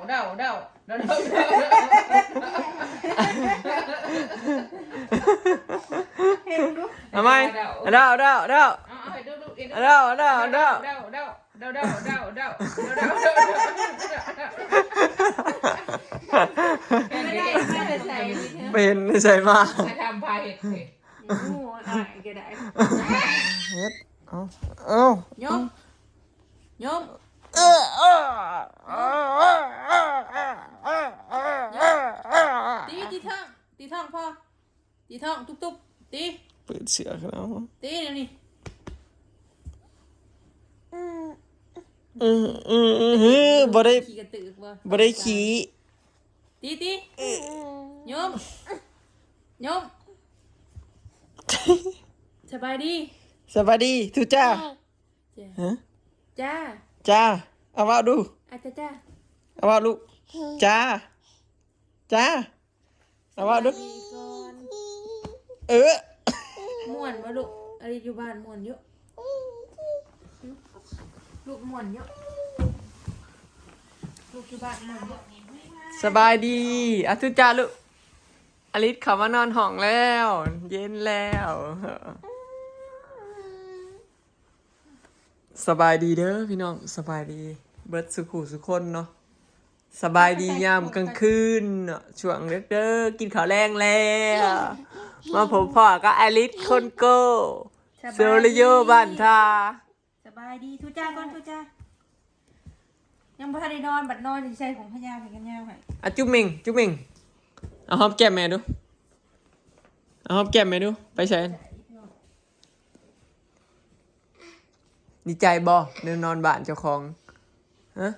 ເດົາ ເດົາ ເດົາ ເດົາ ເຫັນບໍ່? ເອົາໃໝ່ ເດົາ ເດົາ ເດົາ ເອົາ ເອົາໃຫ້ດູ ເດົາ ເດົາ ເດົາ ເດົາ ເດົາ ເດົາ ເດົາ ເດົາ ເດົາ ເຫັນໄດ້ ໄປເຫັນໃສມາ? ໃຫ້ທຳພາເຮັດເດ. ໂອ້ ອ້າຍກໍໄດ້ ເຮັດ ເອົາ ເອົາ ຍົມ ຍົມ ເອີ ເອີ ຕີ ຕີທ້ອງ ຕີທ້ອງພໍ່ ຕີທ້ອງ ຕຸບໆ ຕີ ເປີດເສື້ອຂຶ້ນເອົາ ຕີດຽວນີ້ ອື ອື ອື ບໍ່ໄດ້ ຂີ້ກະຕືກບໍ່? ບໍ່ໄດ້ຂີ້ ຕີ ຕີ ຍົມ ຍົມ ສະບາຍດີ ສະບາຍດີ ທຸຈ້າ ຈ້າ ຮະ ຈ້າ ຈ້າ ເອົາເວົ້າດູ ອາ ຈ້າ ຈ້າ ເອົາເວົ້າລູກ ຈ້າ ຈ້າ ເອົາເວົ້າດູ ສະບາຍດີກ່ອນ ເອີ ມ່ວນບໍ່ລູກ? ອາລິດຢູ່ບ້ານມ່ວນຢູ່? ລູກມ່ວນຢູ່? ລູກຢູ່ບ້ານມ່ວນຢູ່? ສະບາຍດີ ອາ ທຸຈ້າລູກ ອາລິດເຂົ້າມານອນຫ້ອງແລ້ວ ເຢັນແລ້ວ. ສະບາຍດີເດີພີ່ນ້ອງ ສະບາຍດີເບິດສູ່ຄູ່ສູ່ຄົນເນາະ ສະບາຍດີຍາມກາງຄືນເນາະ ຊ່ວງເດິກໆ ກິນເຂົ້າແລງແລ້ວ ມາພົບພໍ້ກັບອາລິດຄົນໂກ້ ສະບາຍດີ ໂຊລິໂຍ ບ້ານທ່າ ສະບາຍດີ ທຸຈ້າກ່ອນ ທຸຈ້າ ຍັງບໍ່ທັນໄດ້ນອນ ບັດນອນຊິໃສ່ຜົມຂະຍາວ ຜົມຂະຍາວໃຫ້ ອາ ຈຸເມັງ ຈຸເມັງ ເອົາຫອມແກ້ມແມ່ດູ ເອົາຫອມແກ້ມແມ່ດູ ໄປໃສ? ດີໃຈບໍ່ ໄດ້ນອນບ້ານເຈົ້າຂອງ? ຮະ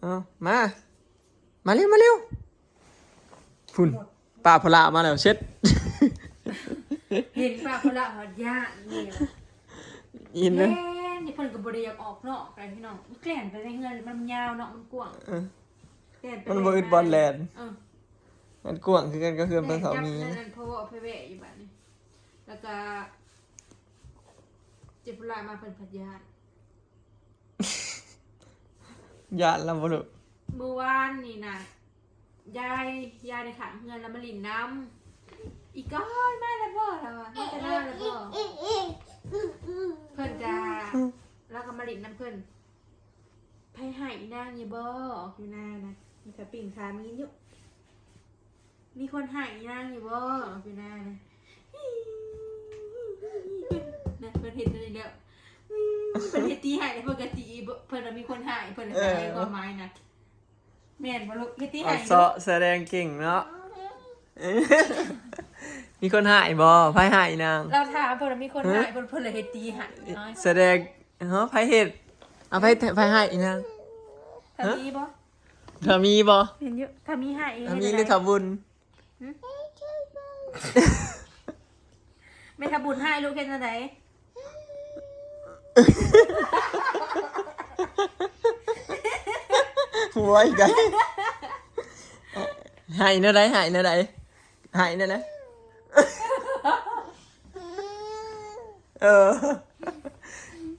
ເອົາ ມາ ມາເລັວ ມາເລັວ ພຸ້ນ ປ້າພະລາມາແລ້ວ ເຊັດ ເຫັນປ້າພະລາ ຮອດຢ້ານນີ້ ອີ່ນະ ແລ່ນ ນີ້ເພິ່ນກໍບໍ່ໄດ້ຢາກອອກນອກໄດ໋ພີ່ນ້ອງ ແລ່ນໄປໃນເຮືອນ ມັນຍາວເນາະ ມັນກວ້າງ ເອີ ແລ່ນໄປ ມັນບໍ່ອຶດບ່ອນແລ່ນ ເອີ ມັນກວ້າງຄືກັນກັບເຮືອນປ້າເຖົ້າມີ ເພາະວ່າໄປແວະຢູ່ບາດນີ້ ແລ້ວກໍເຈັບພະລາມາ ເພິ່ນພັດຢ້ານ ຢ້ານລະບໍ່ລູກ? ມື້ວານນີ້ນະ ຍາຍ ຍາຍໃນຂ້າງເຮືອນລະມາຫຼິ້ນນຳ ອີກອຍມາແລ້ວບໍ່? ລາວວ່າ ມາແຕ່ນານແລ້ວບໍ່? ເພິ່ນກະ ລາວກໍມາຫຼິ້ນນຳເພິ່ນ ໃຜໃຫ້ອີນາງຢູ່ບໍ່? ອອກຢູ່ນານະ ມີຂາປີ້ງຂາມີນຢູ່ ມີຄົນໃຫ້ອີນາງຢູ່ບໍ່? ຢູ່ນານະ ນະ ເພິ່ນເຮັດອັນນີ້ແລ້ວ ເພິ່ນເຮັດຕີໃຫ້ ເພິ່ນກໍຕີ ເພິ່ນວ່າມີຄົນໃຫ້ ເພິ່ນກໍໃຫ້ຄວາມໝາຍນະ ແມ່ນບໍ່ລູກ? ເຮັດຕີໃຫ້ ເຊາະສະແດງເກັ່ງເນາະ ມີຄົນໃຫ້ບໍ່? ໃຜໃຫ້ນາງ? ລາວຖາມເພິ່ນວ່າມີຄົນໃຫ້ ເພິ່ນ ເພິ່ນເລີຍເຮັດຕີໃຫ້ ສະແດງ ຮະ ໃຜເຮັດ? ເອົາ ໃຜ ໃຜໃຫ້ອີນາງ? ຖ້າມີບໍ່? ຖ້າມີບໍ່? ເຫັນຢູ່ ຖ້າມີໃຫ້ ຖ້າມີ ເຮັດ ຫຼື ໃດ? ຖ້າບຸນ? ຫຶ? ແມ່ນຖ້າບຸນໃຫ້ລູກເຮັດແນວໃດ? ຫົວອີກໄດ໋ ໃຫ້ແນວໃດ? ໃຫ້ແນວໃດ? ໃຫ້ແນວໃດ? ເອີ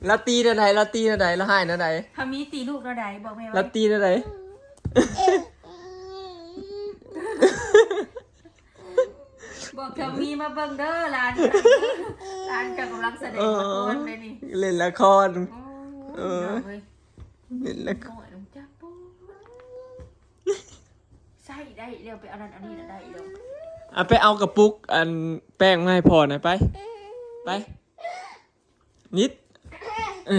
ລາວຕີແນວໃດ? ລາວຕີແນວໃດ? ລາວໃຫ້ແນວໃດ? ຖ້າມີຕີລູກແນວໃດ? ບອກແມ່ວ່າ ລາວຕີແນວໃດ? ບອກເຈົ້າມີມາເບິ່ງເດີຫຼານ ຫຼານເຈົ້າກຳລັງສະແດງລະຄອນເດ້ນີ້ ເອີ ເຫຼັ້ນລະຄອນ ໂອ້ ເອີ ພີ່ນ້ອງເອີຍ ເຫຼັ້ນລະຄອນ ນ້ອຍລົງຈັກປູ ໃຊ້ໄດ້ແລ້ວ ໄປເອົານັ້ນເອົານີ້ນະໄດ້ແລ້ວ ເອົາໄປເອົາກະປຸກອັນແປ້ງມາໃຫ້ພໍ່ໜ່ອຍໄປ ໄປ ນິດ ເອີ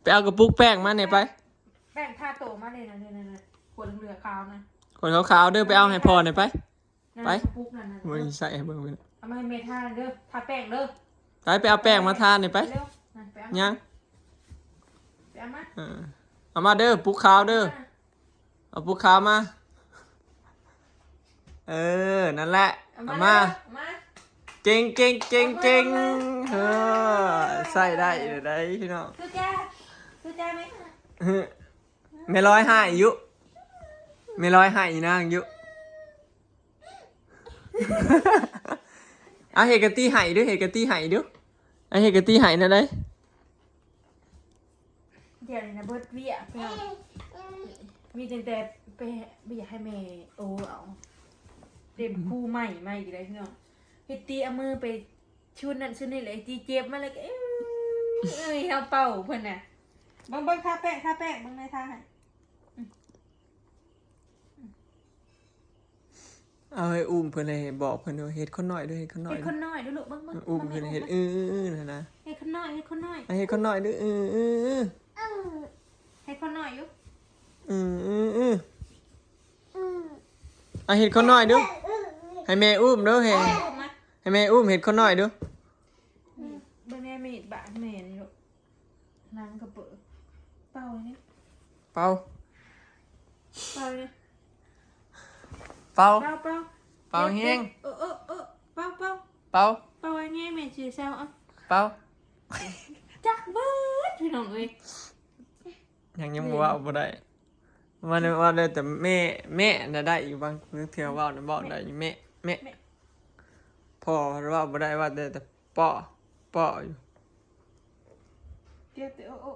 ໄປເອົາກະປຸກແປ້ງມາແດ່ໄປ ແປ້ງທາໂຕມາແດ່ນະ ຂວດເຫຼືອຂາວນະ ຂວດຂາວໆເດີ ໄປເອົາໃຫ້ພໍ່ໜ່ອຍໄປ ໄປ ກະປຸກນັ້ນນະ ບໍ່ໃສ່ໃຫ້ເບິ່ງ ເອົາມາໃຫ້ແມ່ທາເດີ ທາແປ້ງເດີ ໄປ ໄປເອົາແປ້ງມາທາໜ່ອຍໄປ ເລັວ ນະ ໄປເອົາ ຍັງ ໄປເອົາມາ ເອີ ເອົາມາເດີ ປຸກຂາວເດີ ເອົາມາ ເອົາປູຂາວມາ ເອີ ນັ້ນແຫຼະ ເອົາມາ ເອົາມາ ເອົາມາ ເກັ່ງໆໆໆ ເອີ ໃຊ້ໄດ້ເດີໄດ໋ພີ່ນ້ອງ ຄືຈ້າ ຄືຈ້າແມ່ ແມ່ລອຍໃຫ້ຢູ່ ແມ່ລອຍໃຫ້ອີນາງຢູ່ ອາ ເຮັດກະຕິໃຫ້ດູ ເຮັດກະຕິໃຫ້ດູ ອາ ເຮັດກະຕິໃຫ້ແນວໃດ? ດຽວນີ້ນະເບິດວຽກພີ່ນ້ອງ ມີຕັ້ງແຕ່ໄປ ບໍ່ຢາກໃຫ້ແມ່ໂອເອົາ ເປັນຄູໃໝ່ ໃໝ່ຢູ່ໄດ໋ພີ່ນ້ອງ ເຮັດຕີເອົາມືໄປຊຸດນັ້ນຊຸດນີ້ແຫຼະ ເຮັດຕີເຈັບມາແລ້ວກໍ ເອີ ເອີ ເຮົາເປົ່າເພິ່ນນະ ເບິ່ງ ເບິ່ງ ທາແປ້ງ ທາແປ້ງ ເບິ່ງແມ່ທາໃຫ້. ເອົາໃຫ້ອຸ້ມເພິ່ນ ໃຫ້ບອກເພິ່ນ ເຮັດຄົນນ້ອຍເດີ້ ເຮັດຄົນນ້ອຍ ເຮັດຄົນນ້ອຍດູລູກ ເບິ່ງໆ ອຸ້ມເພິ່ນ ເຮັດ ເອີໆ ຫັ້ນນະ ເຮັດຄົນນ້ອຍ ເຮັດຄົນນ້ອຍ ເຮັດຄົນນ້ອຍເດີ້ ເອີໆ ເຮັດຄົນນ້ອຍຢູ່ ເອີໆ ອ່ະ ເຮັດຄົນນ້ອຍດູ ໃຫ້ແມ່ອຸ້ມເດີ້ ໃຫ້ ໃຫ້ແມ່ອຸ້ມ ເຮັດຄົນນ້ອຍດູ ເບິ່ງແນ່ ມີດບາດແມ່ນີ້ລູກ. ນາງກະເປີ ເປົ່ານີ້ ເປົ່າ ເປົ່ານີ້ ເປົ່າ ເປົ່າ ເປົ່າ ເປົ່າແຮງ ເອີ ເອີ ເອີ ເປົ່າ ເປົ່າ ເປົ່າ ເປົ່າແຮງ ແມ່ຊິເຊົາ ເອົາ ເປົ່າ ຈັກເບີດ ພີ່ນ້ອງເອີຍ ຍັງ ຍັງບໍ່ເວົ້າບໍ່ໄດ້ ວ່າ ວ່າໄດ້ແຕ່ແມ່ ແມ່ນະ ໄດ້ຢູ່ ບາງເທື່ອເວົ້ານະ ເວົ້າໄດ້ຢູ່ ແມ່ ແມ່ ແມ່ ພໍ່ເວົ້າບໍ່ໄດ້ ເວົ້າໄດ້ແຕ່ ປໍ້ ປໍ້ຢູ່ ເຈັບແຕ່ ໂອ ໂອ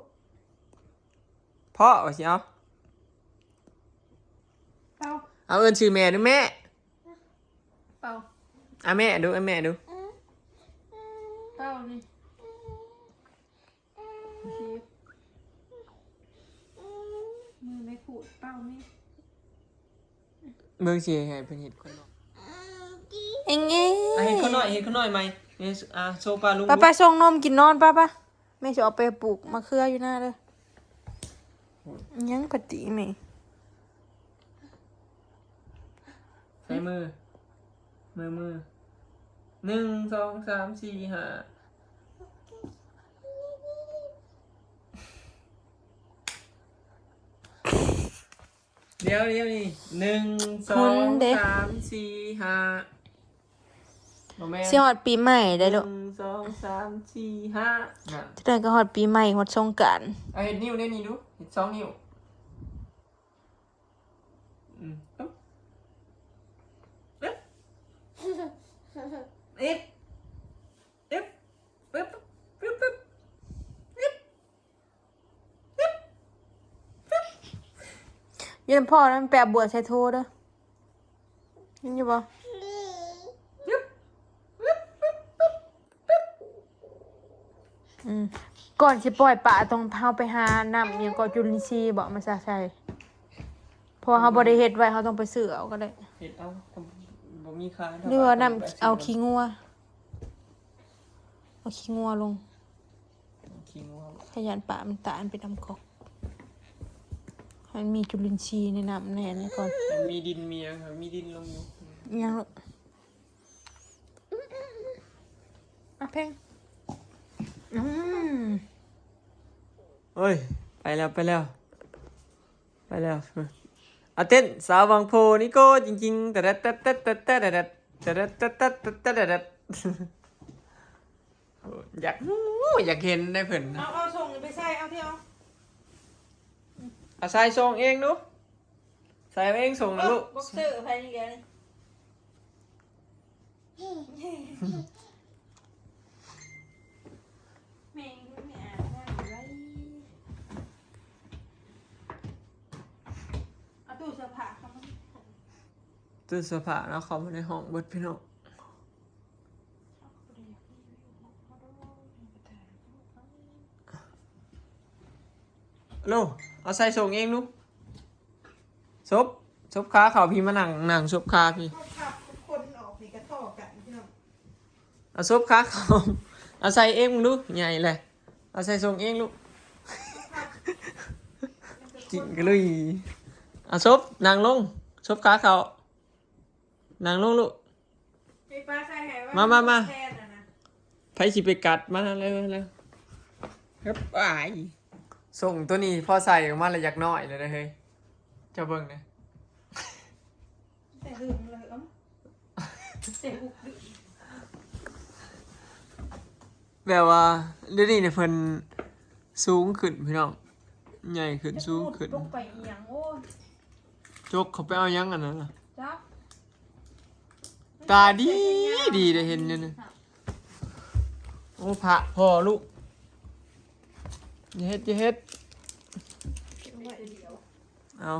ພໍ່ວ່າຊິເອົາ ເປົ່າ ເອົາເອີ້ນຊື່ແມ່ດູແມ່ ເປົ່າ ອ່ະແມ່ດູ ອ່ະແມ່ດູ ເປົ່ານີ້ ໂອເຄ ມືໄມ້ຂູດເປົ່ານີ້ ເບິ່ງຊິໃຫ້ເພິ່ນເຮັດຄົນນ້ອຍ ເອັງເອ ອ່ະ ເຮັດຄົນນ້ອຍ ເຮັດຄົນນ້ອຍໃໝ່ ເຮັດ ອ່າ ໂຊປ້າລຸງ ໄປ ໄປ ສົ່ງນົມກິນນອນ ໄປ ໄປ ແມ່ຊິອອກໄປປູກມະເຂືອຢູ່ນາເດີ້ ຫຍັງປະຕິແມ່ ໃສ່ມື ມື ມື ໜຶ່ງ ສອງ ສາມ ສີ່ ຫ້າ ດຽວ ດຽວນີ້ ໜຶ່ງ ສອງ ສາມ ສີ່ ຫ້າ ບໍ່ແມ່ນ ຊິຮອດປີໃໝ່ໄດ້ລູກ ໜຶ່ງ ສອງ ສາມ ສີ່ ຫ້າ ນັ້ນ ຈະໄດ້ກໍຮອດປີໃໝ່ ຮອດສົງການ ເອົາເຮັດນິ້ວແນວນີ້ດູ ເຮັດສອງນິ້ວ ອືມ ອຶບ ອຶບ ອຶບ ອຶບ ອຶບ ອຶບ ອຶບ ອຶບ ຢູ່ນຳພໍ່ນະ ມັນໄປເອົາບວດໃສ່ໂທເດີ້ ເຫັນຢູ່ບໍ່? ອືມ ກ່ອນຊິປ່ອຍປາຕ້ອງເຮົາໄປຫານ້ຳຫຍັງເກາະ ຈຸລິນຊີບໍ ມາສະໃສ່ ເພາະວ່າເຮົາບໍ່ໄດ້ເຮັດໄວ້ ເຮົາຕ້ອງໄປຊື້ເອົາກໍໄດ້ ເຮັດເອົາ ບໍ່ມີຂາຍ ຫຼືວ່ານ້ຳ ເອົາຂີ້ງົວ ເອົາຂີ້ງົວລົງ ຂີ້ງົວ ຂ້ອຍຢ້ານປາມັນຕາຍ ມັນເປັນນ້ຳກອກ ໃຫ້ມັນມີຈຸລິນຊີໃນນ້ຳແດ່ນີ້ກ່ອນ ໃຫ້ມີດິນ ມີຫຍັງ ໃຫ້ມີດິນລົງຢູ່ ອີຫຍັງລູກ ອ່ະ ເພັງ ອືມ ໂອ້ຍ ໄປແລ້ວ ໄປແລ້ວ ໄປແລ້ວ ອາ ເຕັ້ນ ສາວວັງໂພນີ້ໂກ້ຈິງໆ ແຕະແຕະແຕະແຕະແຕະແຕະແຕະແຕະແຕະແຕະແຕະແຕະ ໂອ້ ຢາກຮູ້ ຢາກເຫັນໄດ໋ເພິ່ນ ເອົາ ເອົາສົ່ງນີ້ໄປໃສ່ ເອົາ ເອົາ ເອົາໃສ່ສົ່ງເອງດູ ໃສ່ເອງສົ່ງນະລູກ ເອີ ບັອກເຊີໃຜນີ້ແກນີ້ ແມ່ງ ແມ່ອາບນ້ຳຢູ່ໄວ ເອົາຕູ້ເສື້ອຜ້າເຂົ້າມາ ຕູ້ເສື້ອຜ້າເນາະ ເຂົ້າມາໃນຫ້ອງເບິດ ພີ່ນ້ອງ. ໂລ ເອົາໃສ່ສົ່ງເອງດູ ສົບ ສົບຂາເຂົ້າພີ້ ມານັ່ງ ນັ່ງສົບຂາພີ້ ເອົາສົບຂາເຂົ້າ ເອົາໃສ່ເອງເບິ່ງດູ ໃຫຍ່ແຫຼະ ເອົາໃສ່ສົ່ງເອງລູກ ຈິງກະລຸຍ ເອົາສົບ ນັ່ງລົງ ສົບຂາເຂົ້າ ນັ່ງລົງລູກ ມາ ມາ ມາ ໃຜຊິໄປກັດ ມາເລັວໆ ເຮີບ ອ້າຍ ສົ່ງໂຕນີ້ພໍໃສ່ອອກມາແລ້ວຢາກນ້ອຍແລ້ວເດ້ເຮີ້ຍ ເຈົ້າເບິ່ງເດີ ແຕ່ຫຶງເລີຍ ເອົ້າ ແຕ່ຫຶງ ແບບວ່າດຽວນີ້ນີ້ເພິ່ນສູງຂຶ້ນພີ່ນ້ອງ ໃຫຍ່ຂຶ້ນ ສູງຂຶ້ນ ຈົກໄປອີ່ຫຍັງ ໂອ້ຍ ຈົກເຂົາໄປເອົາຫຍັງອັນນັ້ນນະ ຈັກ ຕາດີດີເດ້ ເຫັນຢູ່ນີ້ ໂອ້ ພະພໍ່ລູກ ຢ່າເຮັດ ຢ່າເຮັດ ເອົາ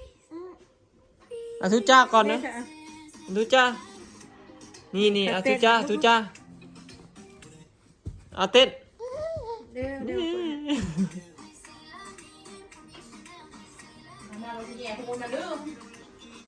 ອາທຸຈ້າກ່ອນນະ ເດ້ ອາທຸຈ້າ ນີ້ໆ ອາທຸຈ້າ ອາທຸຈ້າ ອາເຕັ້ນ ເດ້ ເດ້ ມາ ເຮົາຊິແຍ່ຂະໜົມນະເດີ້.